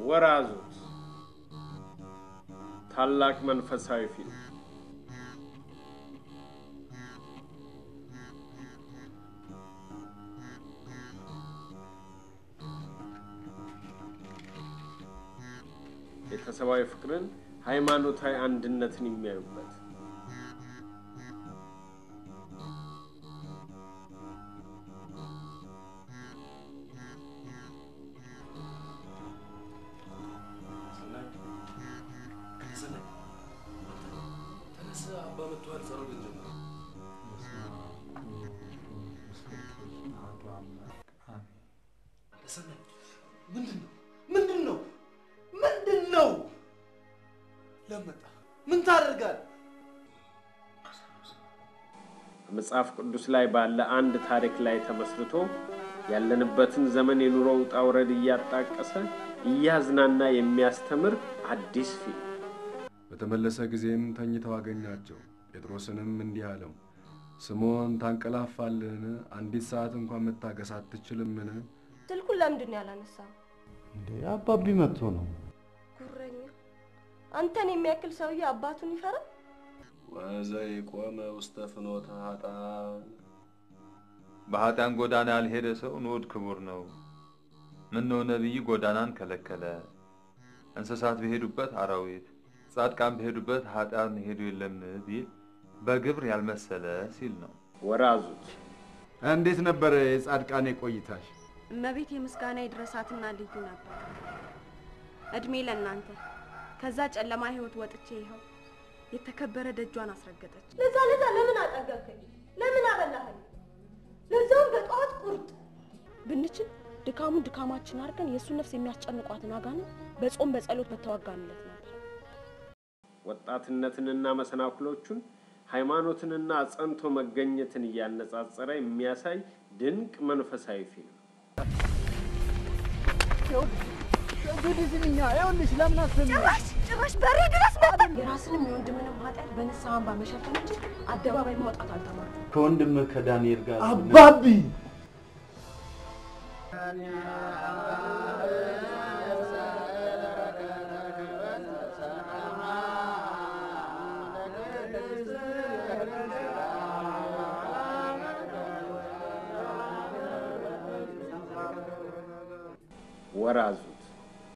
ወራዙት ታላቅ መንፈሳዊ ፊልም። ቤተሰባዊ ፍቅርን፣ ሃይማኖታዊ አንድነትን የሚያዩበት፣ ተነስ፣ አባ መጥተዋል። ጸሎት እንጀምር። ሰናይ፣ ምንድን ነው? ምንድን ነው? ምንድን ነው? ለመጣ ምን ታደርጋለህ? በመጽሐፍ ቅዱስ ላይ ባለ አንድ ታሪክ ላይ ተመስርቶ ያለንበትን ዘመን የኑሮ ውጣ ውረድ እያጣቀሰ እያዝናና የሚያስተምር አዲስ ፊልም። በተመለሰ ጊዜም ተኝተው አገኛቸው። ጴጥሮስንም እንዲህ አለው፣ ስምዖን ታንቀላፋለህን? አንዲት ሰዓት እንኳን መታገስ አትችልምን? ስልኩን ለምንድን ነው ያላነሳው? እንዴ፣ አባቢ መጥቶ ነው። ጉረኛ! አንተን የሚያክል ሰውዬ አባቱን ይፈራል? ወዘኢቆመ ውስተ ፍኖተ ኃጥአን። በኃጥአን ጎዳና ያልሄደ ሰው ንዑድ ክቡር ነው። ምነው ነቢይ ጎዳናን ከለከለ? እንስሳት በሄዱበት አራዊት፣ ጻድቃን በሄዱበት ኃጥአን ሄዱ የለምን ቢል በግብር ያልመሰለ ሲል ነው። ወራዙት። እንዴት ነበረ የጻድቃኔ ቆይታሽ? እመቤት የምስጋና ይድረሳትና ልዩ ነበር። እድሜ ለእናንተ። ከዛ ጨለማ ህይወት ወጥቼ ይኸው የተከበረ ደጇን አስረገጠች። ለዛ ለዛ ለምን አጠገብከኝ? ለምን አበላኸኝ? ለዛውም በጠዋት ቁርጥ። ብንችል ድካሙን ድካማችን አድርገን የእሱን ነፍስ የሚያስጨንቋትን አጋንንት በጾም በጸሎት በተዋጋንለት ነበር። ወጣትነትንና መሰናክሎቹን፣ ሃይማኖትንና ጸንቶ መገኘትን እያነጻጸረ የሚያሳይ ድንቅ መንፈሳዊ ፊልም። ጭራሽ ጭራሽ በሬ ድረስ መጣ። የራስንም የወንድምንም ኃጢአት በንስሐ እንባ መሸፈን እንጂ አደባባይ ማውጣት አልተማርኩም። ከወንድምህ ከዳንኤል ጋር አባቢ። ወራዙት።